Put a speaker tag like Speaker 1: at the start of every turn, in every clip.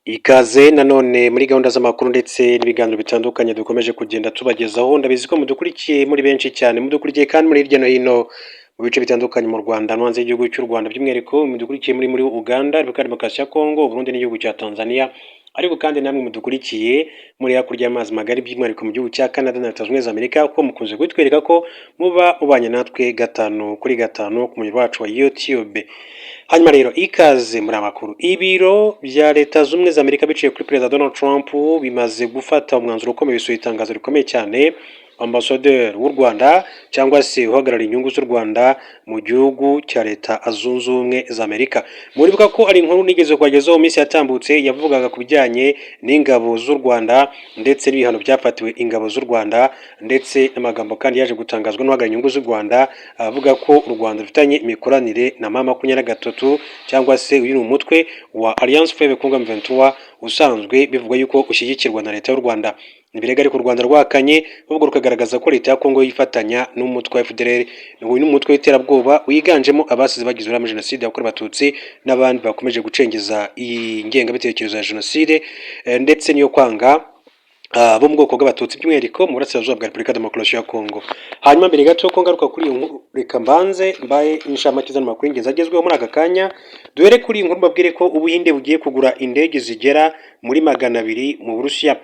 Speaker 1: Ikaze nanone muri gahunda z'amakuru ndetse n'ibiganiro bitandukanye dukomeje kugenda tubagezaho. Ndabizi ko mudukurikiye muri benshi cyane, mudukurikiye kandi muri hirya no hino mu bice bitandukanye mu Rwanda no hanze y'igihugu cy'u Rwanda, by'umwihariko mudukurikiye muri Uganda, Repubulika ya Demokarasi ya Kongo, Burundi n'igihugu cya Tanzania. Ariko kandi namwe mudukurikiye muri hakurya y'amazi magari, by'umwihariko mu gihugu cya Canada na Leta Zunze Ubumwe za Amerika, kuko mukunze kutwereka ko muba mubanye natwe 5 kuri 5 ku muyoboro wacu wa YouTube. Hanyuma rero ikaze muri amakuru. Ibiro bya Leta Zunze Ubumwe za Amerika biciye kuri Perezida Donald Trump bimaze gufata umwanzuro ukomeye, bisohoye itangazo rikomeye cyane. Ambasaderi w'u Rwanda cyangwa se uhagarariye inyungu z'u Rwanda mu gihugu cya Leta Zunze Ubumwe za Amerika, muribuka ko ari inkuru nigeze kubagezaho mu minsi yatambutse, yavugaga ku bijyanye n'ingabo z'u Rwanda ndetse n'ibihano byafatiwe ingabo z'u Rwanda, ndetse n'amagambo kandi yaje gutangazwa n'uhagarariye inyungu z'u Rwanda avuga ko u Rwanda rufitanye imikoranire na M23, cyangwa se uyu ni umutwe wa Alliance Fleuve Congo M23 usanzwe bivugwa yuko ushyigikirwa na Leta y'u Rwanda. Ibirego ariko u Rwanda rwahakanye, ahubwo rukagaragaza ko Leta ya Kongo yifatanya n'umutwe wa FDLR. Uyu ni umutwe w'iterabwoba wiganjemo abasize bagize uruhare muri Jenoside yakorewe Abatutsi n'abandi bakomeje gucengeza iyi ngengabitekerezo ya Jenoside ndetse n'iyo kwanga bo mu bwoko bw'Abatutsi, by'umwihariko mu burasirazuba bwa Repubulika Demokarasi ya Kongo. Hanyuma mbere gato ko ngaruka kuri iyo nkuru, reka mbanze mbaye inshamake z'amakuru y'ingenzi agezweho muri aka kanya. Duhere kuri iyi nkuru, mbabwire ko Ubuhinde bugiye kugura indege zigera muri 200 mu Burusiya.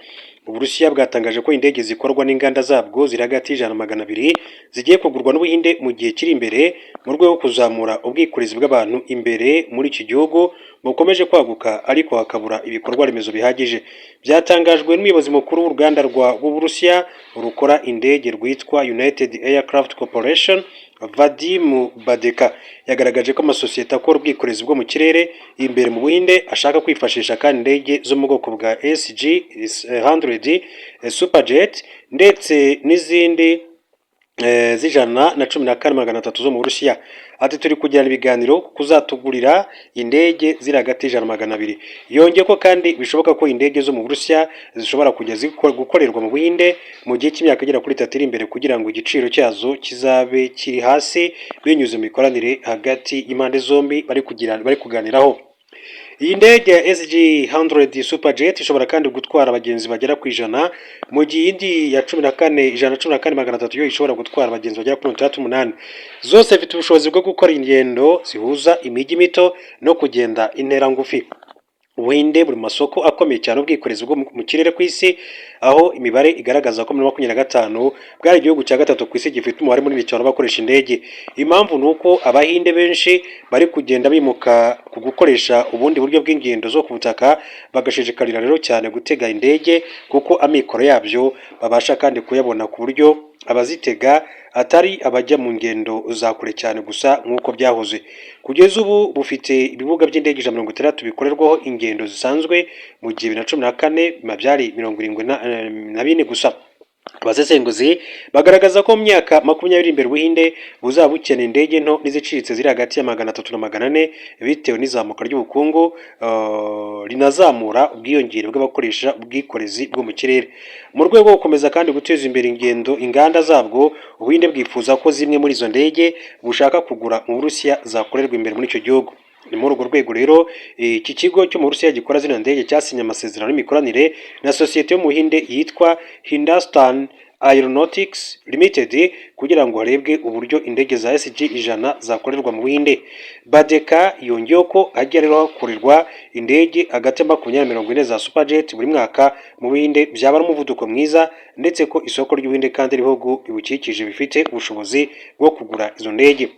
Speaker 1: Uburusiya bwatangaje ko indege zikorwa n'inganda zabwo ziri hagati y'100 na 200 zigiye kugurwa n'Ubuhinde mu gihe kiri imbere, mu rwego rwo kuzamura ubwikorezi bw'abantu imbere muri iki gihugu bukomeje kwaguka ariko hakabura ibikorwa remezo bihagije. Byatangajwe n'umuyobozi mukuru w'uruganda rw'Uburusiya rukora indege rwitwa United Aircraft Corporation, Vadim Badeka. Yagaragaje ko amasosiyete akora ubwikorezi bwo mu kirere imbere mu Buhinde ashaka kwifashisha kandi indege zo mu bwoko bwa SG 100 Superjet ndetse n'izindi z'ICL-114 300 zo mu Burusiya. Ati: "Turi kugirana ibiganiro kuzatugurira indege ziri hagati y'100 na 200." Yongeye ko kandi bishoboka ko indege zo mu Burusiya zishobora kujya gukorerwa mu Buhinde mu gihe cy'imyaka igera kuri 3 iri imbere, kugira ngo igiciro cyazo kizabe kiri hasi binyuze mu mikoranire hagati y'impande zombi bari kuganiraho. Iyi ndege ya SG 100 Superjet ishobora kandi gutwara abagenzi bagera ku 100, mu gihe indi ya 14 114 300 yo ishobora gutwara abagenzi bagera kuri 68. Zose zifite ubushobozi bwo gukora ingendo zihuza imijyi mito no kugenda intera ngufi. Ubuhinde buri mu masoko akomeye cyane ubwikorezi bwo mu kirere ku isi, aho imibare igaragaza ko muri 25 bwari igihugu cya gatatu ku isi gifite umubare munini cyane w'abakoresha indege. Impamvu ni uko Abahinde benshi bari kugenda bimuka ku gukoresha ubundi buryo bw'ingendo zo ku butaka, bagashishikarira rero cyane gutega indege kuko amikoro yabyo babasha kandi kuyabona, ku buryo abazitega atari abajya mu ngendo za kure cyane gusa nk'uko byahoze. Kugeza ubu bufite ibibuga by'indege 160 bikorerwaho ingendo zisanzwe, mu gihe 2014 byari 74 gusa. Abasesenguzi bagaragaza ko mu myaka 20 imbere Ubuhinde buzaba bukeneye indege nto n'iziciriritse ziri hagati ya 300 na 400, bitewe n'izamuka ry'ubukungu rinazamura ubwiyongere bw'abakoresha ubwikorezi bwo mu kirere. Mu rwego rwo gukomeza kandi guteza imbere ingendo inganda zabwo, Ubuhinde bwifuza ko zimwe muri izo ndege bushaka kugura mu Burusiya zakorerwa imbere muri icyo gihugu. Ni muri urwo rwego rero iki kigo cyo mu Burusiya gikora zino ndege cyasinye amasezerano y'imikoranire na sosiyete yo mu Buhinde yitwa Hindustan Aeronautics Limited, kugira ngo harebwe uburyo indege za SG 100 zakorerwa mu Buhinde. Badeka yongeyeho ko hajya rero hakorerwa indege hagati ya 20 na 40 za Superjet buri mwaka mu Buhinde byaba ari umuvuduko mwiza, ndetse ko isoko ry'Ubuhinde kandi ibihugu bibukikije bifite ubushobozi bwo kugura izo ndege.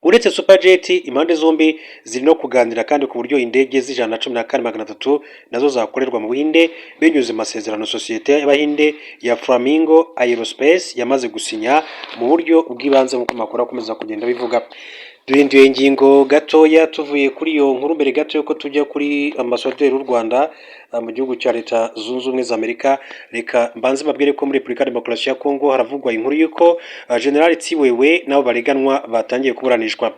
Speaker 1: Uretse Superjet, impande zombi ziri no kuganira kandi ku buryo indege z'114 300 nazo zakorerwa mu Buhinde, binyuze mu masezerano sosiyete y'Abahinde ya Flamingo Aerospace yamaze gusinya mu buryo bw'ibanze, nk'uko amakuru akomeza kugenda bivuga. Duhinduye ingingo gatoya, tuvuye kuri iyo nkuru, mbere gato yuko tujya kuri ambasaderi w'u Rwanda mu gihugu cya Leta Zunze Ubumwe za Amerika, reka mbanze mbabwire ko muri Repubulika ya Demokarasi ya Kongo haravugwa inkuru y'uko General Tsiwewe nabo bareganwa batangiye kuburanishwa.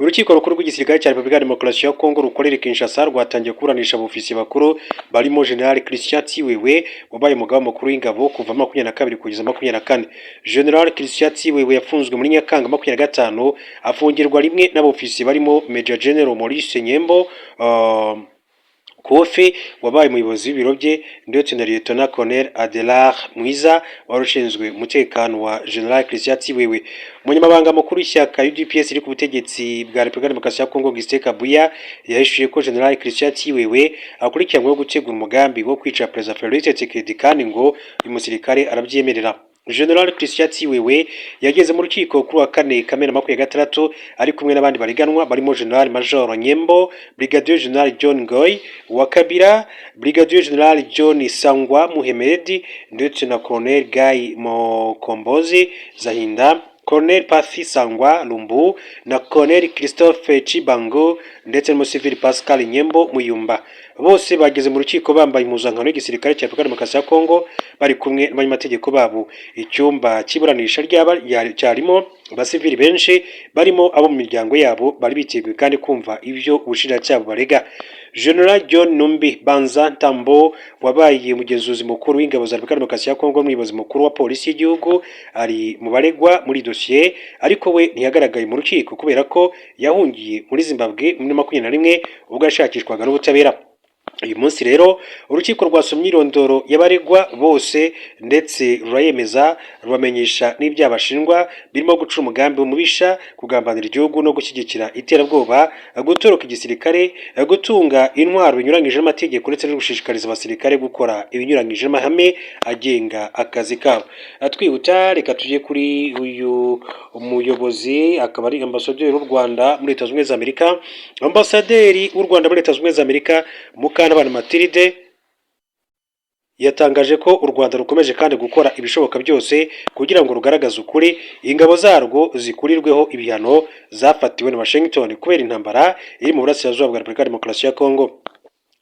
Speaker 1: Urukiko rukuru rw'igisirikare cya Repubulika ya Demokarasi ya Kongo rukorera i Kinshasa rwatangiye kuburanisha abofisiye bakuru barimo General Christian Tsiwewe wabaye umugaba mukuru w'ingabo kuva 22 kugeza 24. General Christian Tsiwewe yafunzwe muri Nyakanga 25, afungirwa rimwe n'abofisiye barimo Major General Maurice Nyembo Kofi wabaye umuyobozi w'ibiro bye, ndetse na Lieutenant Colonel Adelard Mwiza wari ushinzwe umutekano wa General Christian Tshiwewe. Umunyamabanga mukuru w'ishyaka UDPS iri ku butegetsi bwa Repubulika Demokarasi ya Kongo, Augustin Kabuya, yahishuye ko General Christian Tshiwewe akurikiranyweho gutegura umugambi wo kwica Perezida Felix Tshisekedi, kandi ngo uyu musirikare arabyemerera. General Christian Tshiwewe yageze mu rukiko kuri wa kane Kamena 26 ari kumwe n'abandi bariganwa barimo General Major Nyembo, Brigadier General John Ngoy wa Kabila, Brigadier General John Sangwa Muhemedi, ndetse na Colonel Guy Mokombozi Zahinda, Colonel Pathy Sangwa Lumbu na Colonel Christophe Chibango, ndetse n'umusivili Pascal Nyembo Muyumba. Bose bageze mu rukiko bambaye impuzankano y'igisirikare cya Repubulika Demokarasi ya Kongo, bari kumwe n'abanyamategeko babo. Icyumba cy'iburanisha ryaba cyarimo abasivili benshi barimo abo mu miryango yabo, bari biteguye kandi kumva ibyo ubushinjacyaha bubarega. General John Numbi Banza Ntambo wabaye umugenzuzi mukuru w'ingabo za Repubulika Demokarasi ya Kongo n'umuyobozi mukuru wa polisi y'igihugu ari mu baregwa muri dosiye, ariko we ntiyagaragaye mu rukiko kubera ko yahungiye muri Zimbabwe muri 21 ubwo yashakishwaga n'ubutabera. Uyu munsi rero urukiko rwasomye imyirondoro y'abaregwa bose ndetse rurayemeza, rubamenyesha n'ibyaha bashinjwa birimo guca umugambi w'umubisha, kugambanira igihugu no gushyigikira iterabwoba, gutoroka igisirikare, gutunga intwaro binyuranyije n'amategeko, ndetse no gushishikariza abasirikare gukora ibinyuranyije n'amahame agenga akazi kabo. Twihuta, reka tujye kuri uyu muyobozi, akaba ari ambasaderi w'u Rwanda muri Leta Zunze Ubumwe za Amerika. Ambasaderi w'u Rwanda muri Leta Zunze Ubumwe za Amerika, Mukantabana Mathilde, yatangaje ko u Rwanda rukomeje kandi gukora ibishoboka byose kugira ngo rugaragaze ukuri, ingabo zarwo zikurirweho ibihano zafatiwe na Washington kubera intambara iri mu burasirazuba bwa Repubulika ya Demokarasi ya Kongo.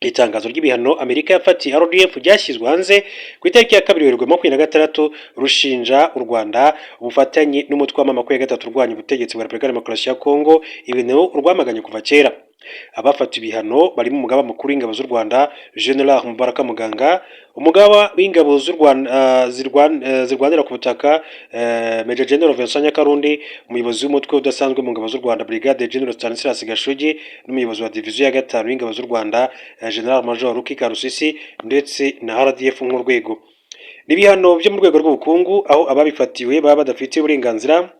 Speaker 1: Itangazo ry'ibihano Amerika yafatiye RDF ryashyizwe hanze ku itariki ya 2 Werurwe 26, rushinja u Rwanda ubufatanye n'umutwe wa M23 urwanya ubutegetsi bwa Repubulika ya Demokarasi ya Kongo, ibintu rwamaganye kuva kera. Abafatiwe ibihano barimo umugaba mukuru w'ingabo z'u Rwanda, General Mubaraka Muganga, umugaba w'ingabo z'u Rwanda zirwanira ku butaka, Major General Vincent Nyakarundi, umuyobozi w'umutwe udasanzwe mu ngabo z'u Rwanda, Brigadier General Stanislas Gashugi, n'umuyobozi wa diviziyo ya gatanu y'ingabo z'u Rwanda, General Major Ruki Karusisi, ndetse na RDF nk'urwego. N'ibihano byo mu rwego rw'ubukungu, aho ababifatiwe baba badafite uburenganzira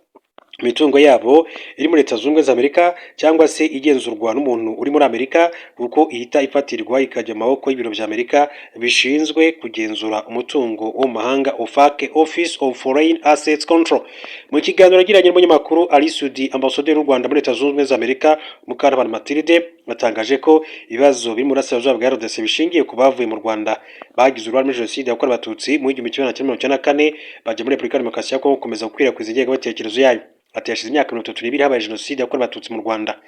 Speaker 1: imitungo yabo iri muri Leta Zunze Ubumwe za Amerika cyangwa se igenzurwa n'umuntu uri muri Amerika, kuko ihita ifatirwa ikajya mu maboko y'ibiro bya Amerika bishinzwe kugenzura umutungo wo mu mahanga, OFAC, Office of Foreign Assets Control. Mu kiganiro yagiranye n'umunyamakuru Ally Soudy, ambasaderi w'u Rwanda muri Leta Zunze Ubumwe za Amerika, Mukantabana Mathilde, yatangaje ko ibibazo biri mu burasirazuba bwa RDC bishingiye ku bavuye mu Rwanda bagize uruhare muri Jenoside yakorewe Abatutsi mu 1994, bajya muri Repubulika ya Demokarasi ya Kongo gukomeza gukwirakwiza ingengabitekerezo yayo. Ati: "Hashize imyaka 32 habaye Jenoside yakorewe Abatutsi mu Rwanda,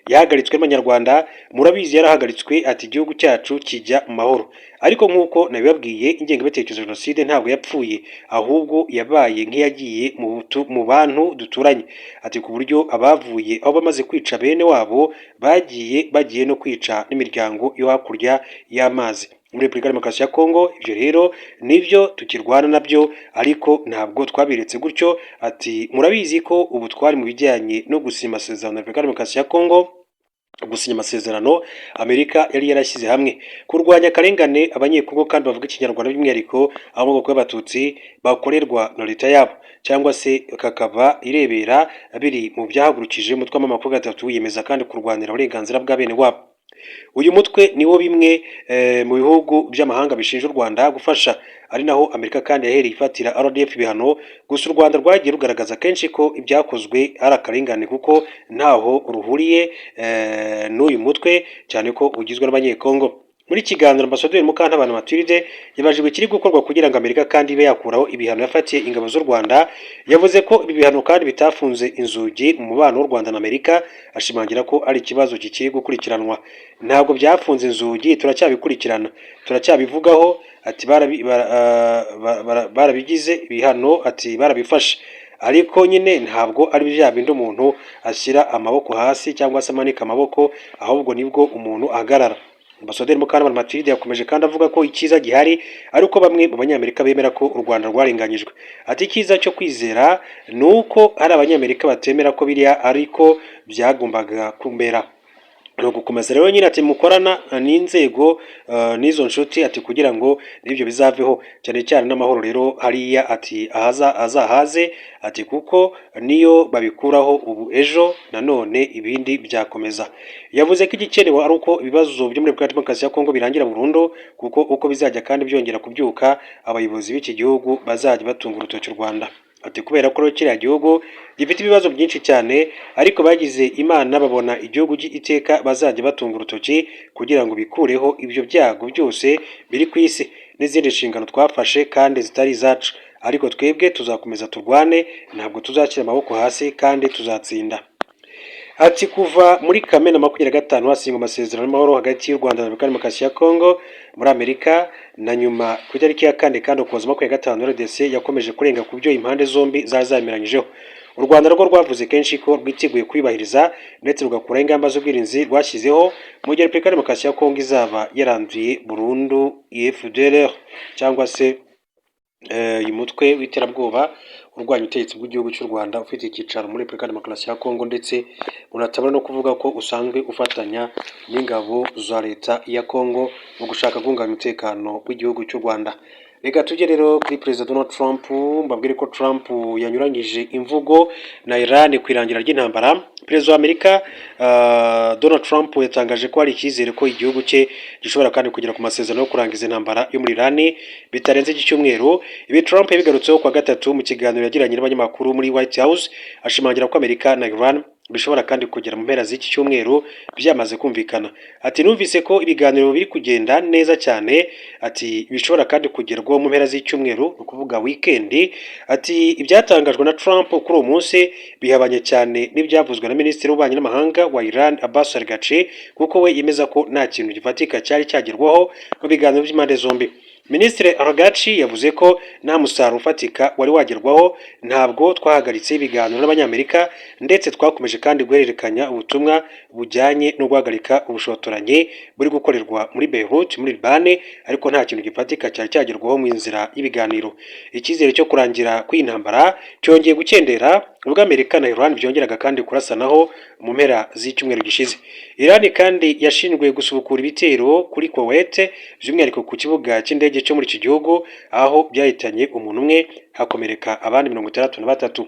Speaker 1: yahagaritswe n'Abanyarwanda, murabizi, yarahagaritswe." Ati: "Igihugu cyacu kijya mu mahoro, ariko nk'uko nabibabwiye, ingengabitekerezo ya Jenoside ntabwo yapfuye, ahubwo yabaye nk'iyagiye mu bantu duturanye." Ati: "Ku buryo abavuye aho bamaze kwica bene wabo, bagiye no kwica n'imiryango yo hakurya y'amazi muri Repubulika ya Demokarasi ya Kongo. Ibyo rero nibyo tukirwana nabyo, ariko ntabwo twabiretse gutyo." Ati: "Murabizi ko ubu twari mu bijyanye no gusinya amasezerano na Repubulika ya Demokarasi ya Kongo, gusinya amasezerano Amerika yari yarashyize hamwe kurwanya akarengane Abanyekongo kandi bavuga Ikinyarwanda, by'umwihariko abo mu bwoko bw'Abatutsi, bakorerwa na leta yabo cyangwa se kakaba irebera, biri mu byahagurukije umutwe wa M23 wiyemeza kandi kurwanira uburenganzira bwa bene wabo." Uyu mutwe niwo bimwe mu bihugu by'amahanga bishinja u Rwanda gufasha, ari naho Amerika kandi yahereye ifatira RDF ibihano. Gusa u Rwanda rwagiye rugaragaza kenshi ko ibyakozwe ari akarengane, kuko ntaho ruhuriye n'uyu mutwe, cyane ko ugizwe n'Abanyekongo. Muri kiganiro, Ambasaderi Mukantabana Mathilde yabajijwe ikiri gukorwa kugira ngo Amerika kandi ibe yakuraho ibihano yafatiye ingabo z'u Rwanda. Yavuze ko ibi bihano kandi bitafunze inzugi mu mubano w'u Rwanda na Amerika, ashimangira ko ari ikibazo kikiri gukurikiranwa. "Ntabwo byafunze inzugi, turacyabikurikirana, turacyabivugaho." Ati: "Barabigize ibihano," ati: "barabifashe, ariko nyine ntabwo ari bya bindi umuntu ashyira amaboko hasi cyangwa se amanika amaboko, ahubwo nibwo umuntu ahagarara." Ambasaderi Mukantabana Mathilde yakomeje kandi avuga ko icyiza gihari ari uko bamwe mu Banyamerika bemera ko u Rwanda rwarenganyijwe. Ati: "Icyiza cyo kwizera ni uko hari Abanyamerika batemera ko biriya ariko byagombaga kumera." Ni ugukomeza rero nyine, ati mukorana n'inzego n'izo nshuti, ati kugira ngo n'ibyo bizaveho, cyane cyane n'amahoro rero hariya, ati ahaza azahaze, ati kuko niyo babikuraho ubu, ejo nanone ibindi byakomeza. Yavuze ko igikenewe ari uko ibibazo byo muri Repubulika ya Demokarasi ya Kongo birangira burundu, kuko uko bizajya kandi byongera kubyuka, abayobozi b'iki gihugu bazajya batunga urutoki u Rwanda. Ati kubera ko rero kiriya gihugu gifite ibibazo byinshi cyane, ariko bagize Imana babona igihugu iteka bazajya batunga urutoki kugira ngo bikureho ibyo byago byose biri ku isi n'izindi nshingano twafashe kandi zitari izacu. Ariko twebwe tuzakomeza turwane, ntabwo tuzashyira amaboko hasi kandi tuzatsinda. Ati kuva muri Kamena 25 hasinywa amasezerano y'amahoro hagati y'u Rwanda na Repubulika ya Demokarasi ya Kongo muri Amerika, na nyuma ku itariki ya 4 kandi Ukuboza 25, RDC yakomeje kurenga ku byo impande zombi zari zemeranyijeho. U Rwanda rwo rwavuze kenshi ko rwiteguye kwibahiriza ndetse rugakuraho ingamba z'ubwirinzi rwashyizeho mu gihe Repubulika ya Demokarasi ya Kongo izaba yaranduye burundu FDLR, cyangwa se uyu mutwe w'iterabwoba urwanya ubutegetsi bw'igihugu cy'u Rwanda, ufite icyicaro muri Repubulika ya Demokarasi ya Kongo, ndetse unatabona no kuvuga ko usanzwe ufatanya n'ingabo za leta ya Kongo mu gushaka guhungabanya umutekano w'igihugu cy'u Rwanda. Reka tujye rero kuri Perezida Donald Trump, mbabwire ko Trump yanyuranyije imvugo na Iran ku irangira ry'intambara. Perezida wa Amerika Donald Trump yatangaje ko hari icyizere ko igihugu cye gishobora kandi kugera ku masezerano yo kurangiza intambara yo muri Iran bitarenze iki cyumweru. Ibi Trump yabigarutseho kuwa gatatu mu kiganiro yagiranye n'abanyamakuru muri White House, ashimangira ko Amerika na Iran bishobora kandi kugera mu mpera z'iki cyumweru byamaze kumvikana. Ati numvise ko ibiganiro biri kugenda neza cyane, ati bishobora kandi kugerwaho mu mpera z'icyumweru, ni ukuvuga weekend. Ati ibyatangajwe na Trump kuri uwo munsi bihabanye cyane n'ibyavuzwe na Minisitiri w'Ububanyi n'Amahanga wa Iran, Abbas Araghchi, kuko we yemeza ko nta kintu gifatika cyari cyagerwaho mu biganiro by'impande zombi. Minisitiri Araghchi yavuze ko nta musaruro ufatika wari wagerwaho. Ntabwo twahagaritse ibiganiro n'Abanyamerika, ndetse twakomeje kandi guhererekanya ubutumwa bujyanye no guhagarika ubushotoranyi buri gukorerwa muri Beirut, muri Libani, ariko nta kintu gifatika cyari cyagerwaho mu nzira y'ibiganiro. Icyizere cyo kurangira kw'iyi ntambara cyongeye gukendera ubwo Amerika na Iran byongeraga kandi kurasanaho mu mpera z'icyumweru gishize. Iran kandi yashinjwe gusubukura ibitero kuri Kuwait, by'umwihariko ku kibuga cy'indege cyo muri iki gihugu, aho byahitanye umuntu umwe hakomereka abandi 63.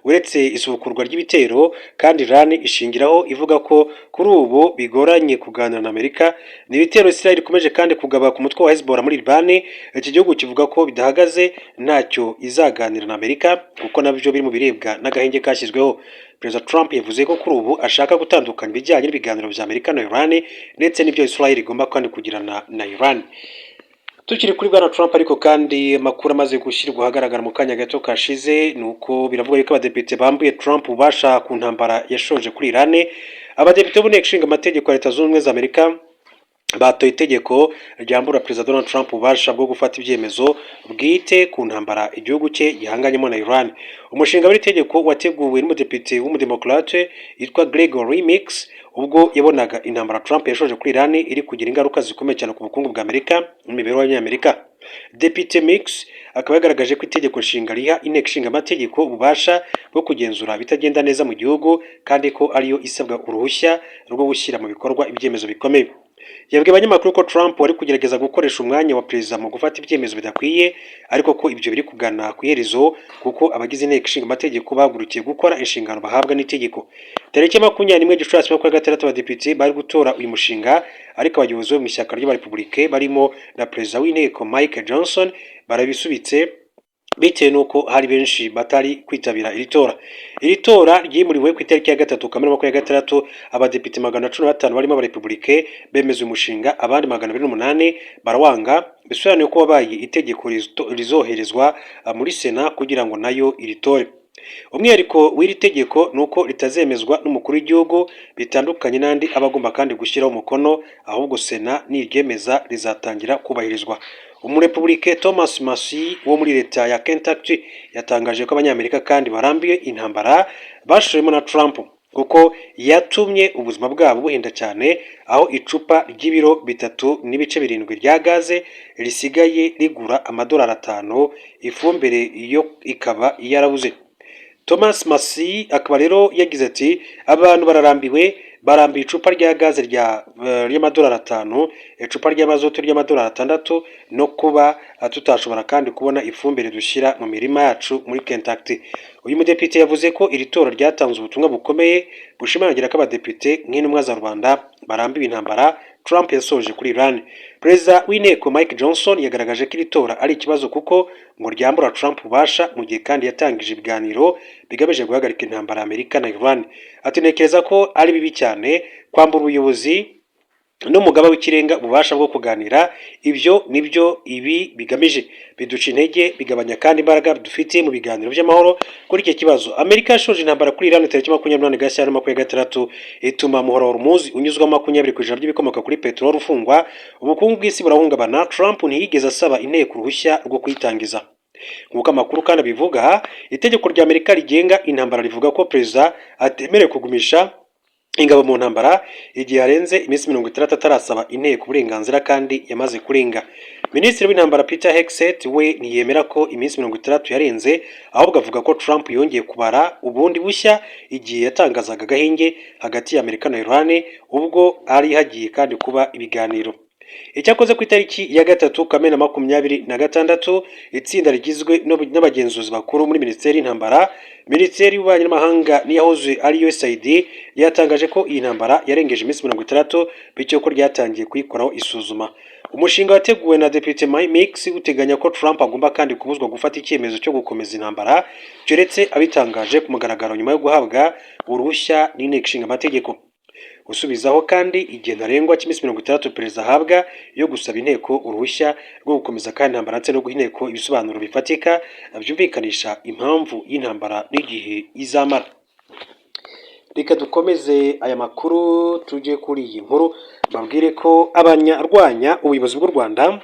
Speaker 1: Uretse isubukurwa ry'ibitero kandi Iran ishingiraho ivuga ko kuri ubu bigoranye kuganira na Amerika, ni ibitero Israel ikomeje kandi kugaba ku mutwe wa Hezbollah muri Libani. Iki gihugu kivuga ko bidahagaze ntacyo izaganira na Amerika, kuko nabyo biri mu birebwa n'agahenge kashyizweho. Perezida Trump yavuze ko kuri ubu ashaka gutandukanya ibijyanye n'ibiganiro bya Amerika na Iran ndetse n'ibyo Israel igomba kandi kugirana na Iran. Tukiri kuri Bwana Trump ariko kandi, amakuru amaze gushyirwa ahagaragara mu kanya gato kashize ni uko biravuga yuko abadepite bambuye Trump ububasha ku ntambara yashoje kuri Iran. Abadepite bo mu Nteko Ishinga Amategeko ya Leta Zunze Ubumwe za Amerika batoye itegeko ryambura Perezida Donald Trump ububasha bwo gufata ibyemezo bwite ku ntambara igihugu cye gihanganyemo na Iran. Umushinga w'iri tegeko wateguwe n'umudepite w'umudemokrate yitwa Gregory Meeks, ubwo yabonaga intambara Trump yashoje kuri Iran iri kugira ingaruka zikomeye cyane ku bukungu bwa Amerika n'imibereho y'Abanyamerika. Depite Meeks akaba yagaragaje ko itegeko nshinga riha inteko ishinga amategeko ububasha bwo kugenzura ibitagenda neza mu gihugu, kandi ko ariyo isabwa uruhushya rwo gushyira mu bikorwa ibyemezo bikomeye. Yabwiye abanyamakuru ko Trump wari kugerageza gukoresha umwanya wa perezida mu gufata ibyemezo bidakwiye, ariko ko ibyo biri kugana ku iherezo, kuko abagize inteko ishinga amategeko bahagurukiye gukora inshingano bahabwa n'itegeko. Tariki 21 Gicurasi 26, abadepite bari gutora uyu mushinga, ariko abayobozi bo mu ishyaka ry'Abarepublike barimo na perezida w'inteko Mike Johnson barabisubitse bitewe n'uko hari benshi batari kwitabira iri tora. Iri tora ryimuriwe ku itariki ya 3 Kamena 26. Abadepite 115 barimo Abarepublike bemeza uyu mushinga, abandi 208 barawanga, bisobanuye ko wabaye itegeko rizoherezwa muri Sena kugira ngo nayo iritore. Umwihariko w'iri tegeko ni uko ritazemezwa n'umukuru w'igihugu, bitandukanye n'andi aba agomba kandi gushyiraho umukono, ahubwo Sena niryemeza rizatangira kubahirizwa. Umurepublike Thomas Massie wo muri leta ya Kentucky yatangaje ko Abanyamerika kandi barambiwe intambara bashowemo na Trump, kuko yatumye ubuzima bwabo buhenda cyane, aho icupa ry'ibiro 3.7 rya gaze risigaye rigura amadolari 5, ifumbire yo ikaba yarabuze. Thomas Massie akaba rero yagize ati: "Abantu bararambiwe, barambiwe icupa rya gaze ry'amadolari 5, icupa ry'amazutu ry'amadolari 6, no kuba tutashobora kandi kubona ifumbire dushyira mu mirima yacu muri Kentucky." Uyu mudepite yavuze ko iri tora ryatanze ubutumwa bukomeye bushimangira ko abadepite nk'intumwa za rubanda barambiwe intambara Trump yasoje kuri Iran. Perezida w'inteko Mike Johnson yagaragaje ko iri tora ari ikibazo kuko ngo ryambura Trump ububasha, mu gihe kandi yatangije ibiganiro bigamije guhagarika intambara ya Amerika na Iran. Ati: "Ntekereza ko ari bibi cyane kwambura ubuyobozi n'umugaba w'ikirenga ububasha bwo kuganira. Ibyo nibyo ibi bigamije. Biduca intege, bigabanya kandi imbaraga dufite mu biganiro by'amahoro kuri iki kibazo." Amerika yashoje intambara kuri Iran tariki 28 Gashyantare 26, ituma umuhora wa Hormuz unyuzwamo 20% by'ibikomoka kuri peteroli ufungwa, ubukungu bw'isi burahungabana. Trump ntiyigeze asaba inteko uruhushya rwo kuyitangiza. Nk'uko amakuru kandi abivuga, itegeko rya Amerika rigenga intambara rivuga ko perezida atemerewe kugumisha ingabo mu ntambara igihe harenze iminsi 60 atarasaba inteko uburenganzira, kandi yamaze kurenga. Minisitiri w'intambara Peter Hegseth we ntiyemera ko iminsi 60 yarenze, ahubwo avuga ko Trump yongeye kubara ubundi bushya igihe yatangazaga agahenge hagati ya Amerika na Iran, ubwo hari hagiye kandi kuba ibiganiro. Icyakoze ku itariki ya 3 Kamena 26, itsinda rigizwe n'abagenzuzi bakuru muri Minisiteri y'Intambara, Minisiteri y'Ububanyi n'Amahanga n'iyahoze ari USAID ryatangaje ko iyi ntambara yarengeje iminsi 60, bityo ko ryatangiye kuyikoraho isuzuma. Umushinga wateguwe na Depite Mix uteganya ko Trump agomba kandi kubuzwa gufata icyemezo cyo gukomeza intambara keretse abitangaje ku mugaragaro nyuma yo guhabwa uruhushya n'Inteko Ishinga Amategeko. Gusubizaho kandi igihe ntarengwa cy'iminsi 60 perezida ahabwa yo gusaba inteko uruhushya rwo gukomeza kandi intambara, ndetse no guha inteko ibisobanuro bifatika byumvikanisha impamvu y'intambara n'igihe izamara. Reka dukomeze aya makuru, tujye kuri iyi nkuru, mbabwire ko abanyarwanya ubuyobozi bw'u Rwanda,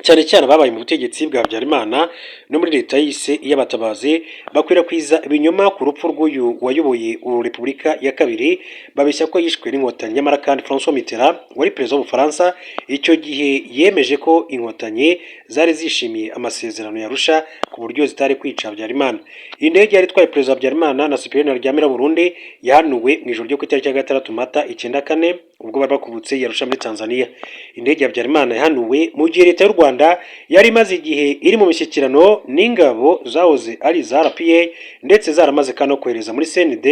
Speaker 1: cyane cyane ababaye mu butegetsi bwa Habyarimana no muri leta yise iy'abatabazi, bakwirakwiza ibinyoma ku rupfu rw'uyu wayoboye Repubulika ya kabiri, babeshya ko yishwe n'Inkotanyi. Nyamara kandi François Mitterrand wari perezida w'Ubufaransa icyo gihe yemeje ko Inkotanyi zari zishimiye amasezerano y'Arusha ku buryo zitari kwica Habyarimana. Iyi ndege yari itwaye perezida Habyarimana na Cyprien Ntaryamira Burundi yahanuwe mu ijoro ryo ku itariki ya 6 Mata 94, ubwo bari bakubutse y'Arusha muri Tanzania. Indege ya Habyarimana yahanuwe mu gihe leta y'u Rwanda yari imaze igihe iri mu mishyikirano n'ingabo zahoze ari iza RPA, ndetse zaramaze kandi no kohereza muri CND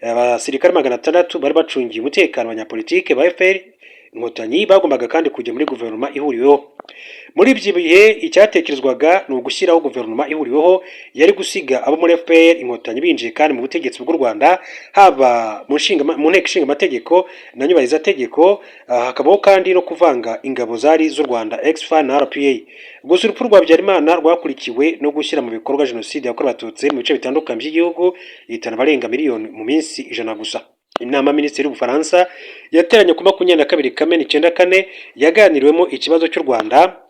Speaker 1: abasirikare 600 bari bacungiye umutekano abanyapolitike ba FPR Inkotanyi bagombaga kandi kujya muri guverinoma ihuriweho. Muri ibyo bihe icyatekerezwaga ni ugushyiraho guverinoma ihuriweho yari gusiga abo muri FPR Inkotanyi binjiye kandi mu butegetsi bw'u Rwanda, haba mu nteko ishinga amategeko na nyubahirizategeko, hakabaho kandi no kuvanga ingabo zari z'u Rwanda, ex-FAR na RPA. Gusa urupfu rwa Habyarimana rwakurikiwe no gushyira mu bikorwa jenoside yakorewe Abatutsi mu bice bitandukanye by'igihugu, ihitana abarenga miliyoni mu minsi 100 gusa. Inama Minisitiri y'Ubufaransa yateranye ku 22 Kamena 94 yaganiriwemo ikibazo cy'u Rwanda,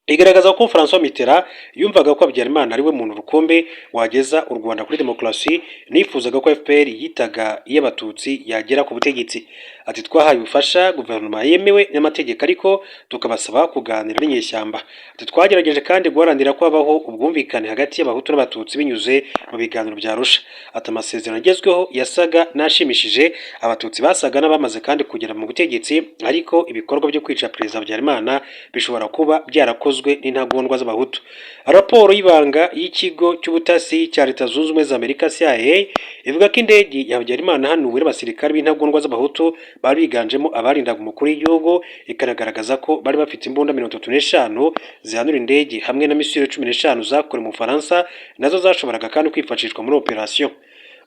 Speaker 1: igaragaza ko François Mitterrand yumvaga ko Habyarimana ari we muntu rukumbi wageza u Rwanda kuri demokarasi, nifuzaga ko FPR yitaga iy'Abatutsi yagera ku butegetsi. Ati: "Twahaye ubufasha guverinoma yemewe n'amategeko, ariko tukabasaba kuganira n'inyeshyamba." Ati: "Twagerageje kandi guharanira ko habaho ubwumvikane hagati y'Abahutu n'Abatutsi binyuze mu biganiro bya Arusha." Ati: "Amasezerano agezweho yasaga n'ashimishije, Abatutsi basaga n'abamaze kandi kugera mu butegetsi, ariko ibikorwa byo kwica perezida Habyarimana bishobora kuba byarakozwe n'intagondwa z'Abahutu." Raporo y'ibanga y'ikigo cy'ubutasi cya Leta Zunze Ubumwe za Amerika, CIA, ivuga ko indege ya Habyarimana yahanuwe n'abasirikare b'intagondwa z'Abahutu bari biganjemo abarindaga umukuru w'igihugu, ikanagaragaza ko bari bafite imbunda 35 zihanura indege hamwe na misile 15 zakorewe mu Bufaransa, nazo zashoboraga kandi kwifashishwa muri operasiyo.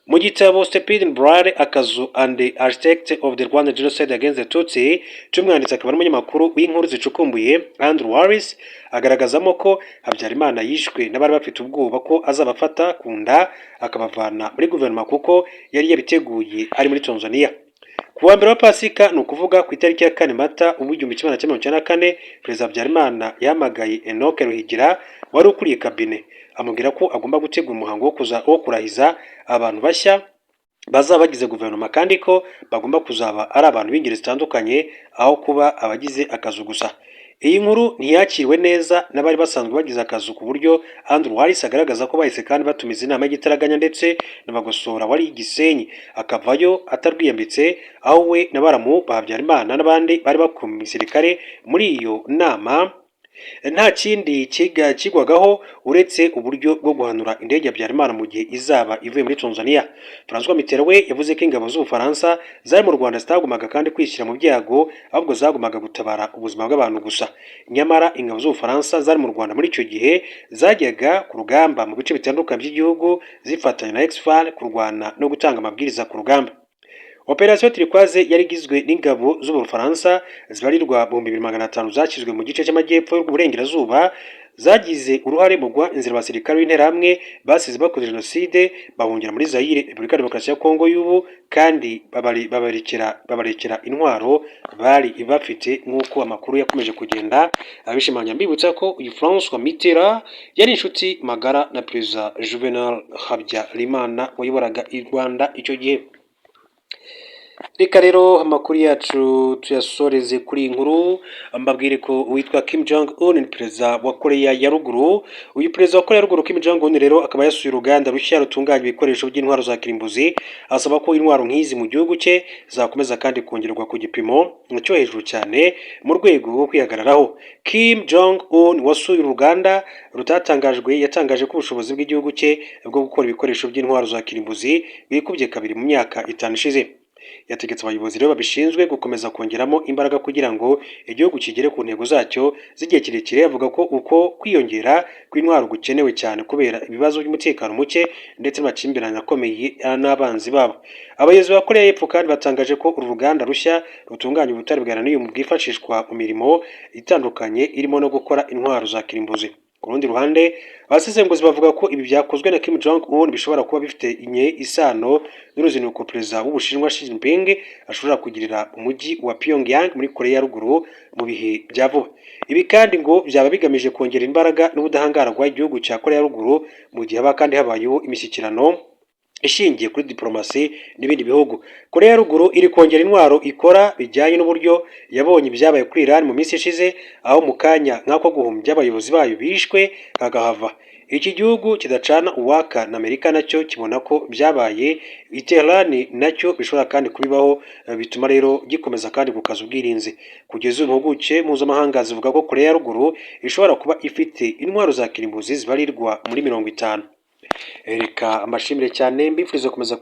Speaker 1: Mu gitabo Stephen Blair, Akazu and the Architect of the Rwanda Genocide Against the Tutsi, cy'umwanditsi akaba n'umunyamakuru w'inkuru zicukumbuye Andrew Wallis, agaragazamo ko Habyarimana yishwe n'abari bafite ubwoba ko azabafata ku nda akabavana muri guverinoma, kuko yari yabiteguye ari muri Tanzania. Ku wa mbere wa Pasika, ni ukuvuga ku itariki ya 4 Mata ubu 1994, Perezida Habyarimana yahamagaye Enoch Ruhigira wari ukuriye kabine, amubwira ko agomba gutegura umuhango wo kurahiza abantu bashya bazaba bagize guverinoma, kandi ko bagomba kuzaba ari abantu b'ingeri zitandukanye aho kuba abagize akazu gusa. Iyi nkuru ntiyakiriwe neza n'abari basanzwe bagize akazu, ku buryo Andrew Harris agaragaza ko bahise kandi batumiza inama y'igitaraganya, ndetse na Bagosora wari i Gisenyi akavayo atarwiyambitse, aho we na baramu ba Habyarimana n'abandi bari bakuru mu gisirikare. Muri iyo nama nta kindi kigwagaho uretse uburyo bwo guhanura indege ya Habyarimana mu gihe izaba ivuye muri Tanzania. François Mitterrand we yavuze ko ingabo z'Ubufaransa zari mu Rwanda zitagombaga kandi kwishyira mu byago, ahubwo zagombaga gutabara ubuzima bw'abantu gusa. Nyamara ingabo z'Ubufaransa zari mu Rwanda muri icyo gihe zajyaga ku rugamba mu bice bitandukanye by'igihugu, zifatanya na Ex-FAR kurwana no gutanga amabwiriza ku rugamba. Opération Turquoise yari igizwe n'ingabo z'Ubufaransa zibarirwa 2500 zashyizwe mu gice cy'amajyepfo y'uburengerazuba, zagize uruhare mu guha inzira abasirikare b'Interahamwe basize bakoze jenoside bahungira muri Zaire, Repubulika ya Demokarasi ya Kongo y'ubu, kandi babarekera intwaro bari bafite, nk'uko amakuru yakomeje kugenda abishimangira. Mbibutsa ko uyu François Mitterrand yari inshuti magara na Perezida Juvenal Habyarimana wayoboraga i Rwanda icyo gihe. Reka rero amakuru yacu tuyasoreze kuri iyi nkuru, mbabwire ko uwitwa Kim Jong Un ni perezida wa Korea ya Ruguru. Uyu perezida wa Korea ya Ruguru Kim Jong Un rero akaba yasuye uruganda rushya rutunganya ibikoresho by'intwaro za kirimbuzi, asaba ko intwaro nk'izi mu gihugu cye zakomeza kandi kongerwa ku gipimo cyo hejuru cyane mu rwego rwo kwihagararaho. Kim Jong Un wasuye uruganda rutatangajwe yatangaje ko ubushobozi bw'igihugu cye bwo gukora ibikoresho by'intwaro za kirimbuzi bwikubye kabiri mu myaka 5 ishize. Yategetse abayobozi rero babishinzwe gukomeza kongeramo imbaraga kugira ngo igihugu kigere ku ntego zacyo z'igihe kirekire. Avuga ko uko kwiyongera kw'intwaro gukenewe cyane kubera ibibazo by'umutekano muke ndetse n'amakimbirane akomeye n'abanzi babo. Abayobozi ba Korea y'Epfo kandi batangaje ko uru ruganda rushya rutunganya ubutare bwa uranium bwifashishwa mu mirimo itandukanye irimo no gukora intwaro za kirimbuzi. Ku rundi ruhande, abasesenguzi bavuga ko ibi byakozwe na Kim Jong Un bishobora kuba bifite isano n'uruzinduko perezida w'Ubushinwa Xi Jinping ashobora kugirira umujyi wa Pyongyang muri Korea ya Ruguru mu bihe bya vuba. Ibi kandi ngo byaba bigamije kongera imbaraga n'ubudahangarwa igihugu cya Korea ya Ruguru mu gihe haba kandi habayeho imishyikirano ishingiye kuri diplomasi n'ibindi bihugu. Korea ya Ruguru iri kongera intwaro ikora bijyanye n'uburyo yabonye ibyabaye kuri Iran mu minsi ishize, aho mu kanya nk'ako guhumbya abayobozi bayo bishwe kakahava. Iki gihugu kidacana uwaka na Amerika nacyo kibona ko byabaye i Tehran nacyo bishobora kandi kubibaho, bituma rero gikomeza kandi gukaza ubwirinzi. Kugeza ubu impuguke mpuzamahanga zivuga ko Korea ya Ruguru ishobora kuba ifite intwaro za kirimbuzi zibarirwa muri 50. Reka mbashimire cyane, mbifuriza gukomeza.